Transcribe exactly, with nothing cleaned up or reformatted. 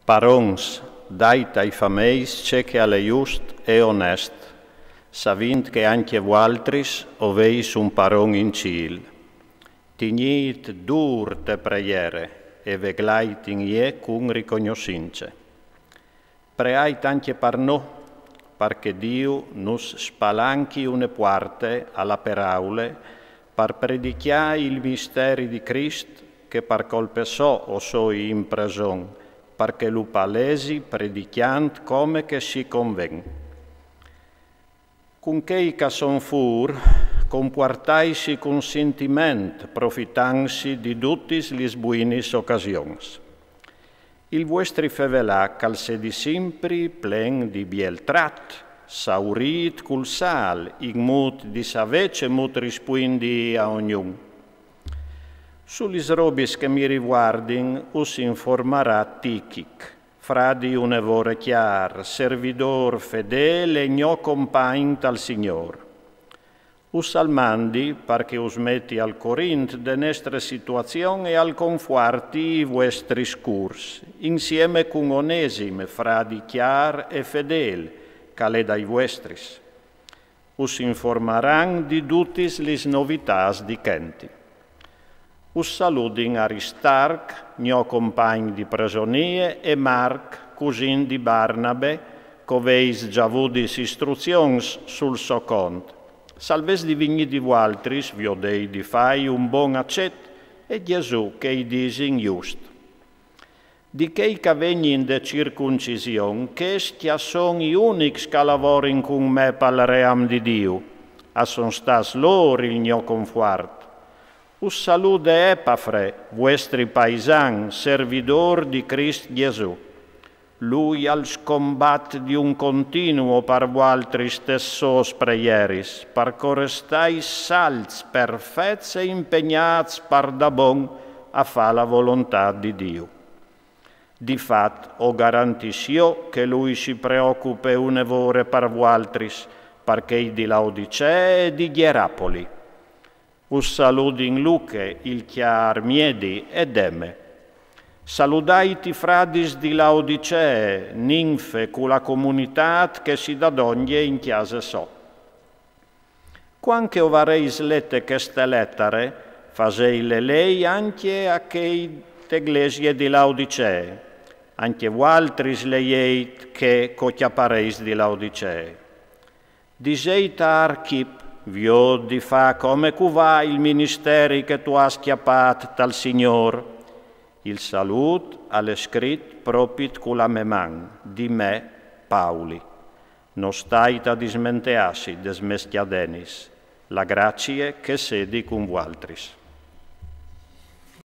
Parons, dait ai fameis ce che al è just e onest, savint che ancje vualtris o veis un paron in cîl. Tignît dûr te preiere e veglait in jê cun ricognossince. Preait ancje par nô, par che Diu nus spalanchi une puarte a la peraule, par predicjâ il misteri di Crist, che par colpe sô o soi in preson, par che lu palesi predicjant come che si conven. Cun chei ch'a son fûr, compuartaitsi cun sintiment, profitantsi di dutis lis buinis ocasions. Il vuestri fevelâ ch'al sedi simpri plen di biel trat, saurît cul sâl, in mût di savê cemût rispuindi a ognun. Su lis robis che mi rivuardin us informarà Tichich, fradi une vore cjâr, servidôr fedêl e gno compagn tal Signôr. Us al mandi par che us meti al corint de nestre situazion e al confuarti i vuestris cûrs, insieme cun Onesim, fradi cjâr e fedêl, ch'al è dai vuestris. Us informaran di dutis lis novitâts di chenti. Us saludin Aristarc, gno compagn di presonie, e Marc, cusin di Barnabe, ch'o veis za vudis istruzions sul so cont. S'al ves di vignî di vualtris, viodei di fâi un bon acet, e Jesù che i disin just. Di chei ch'a vegnin de circuncision, chescj a son i unics ch'a lavorin cun me pal ream di Diu, a son stâts lôr il gno confuart. Us salude Epafre, vuestri paisan, servidôr di Crist Jesù. Lui al scombat di un continuo par vualtris tes sôs preieris, par ch'o restais salts, perfets e impegnâts par da bon a fâ la volontât di Diu. Di fat, o garantissi jo che lui si preocupe une vore par vualtris, par chei di Laodicee e di Ierapoli. Us saludin Luche, il cjâr miedi, e Deme. Saludait i fradis di Laodicee, Ninfe, cu la comunitât che si da dongje in cjase sô. Cuant che o vareis lete cheste letare, faseile lei ancje a chei de glesie di Laodicee. Ancje vualtris leieit chê ch'o cjapareis di Laodicee. Diseit a Archip: viôt di fâ come ch'u va il ministeri che tu âs cjapât tal Signôr. Il salût al è scrit propit cu la mê man, di me, Pauli. No stait a dismenteâsi des mês cjadenis. La gracie che sedi cun vualtris.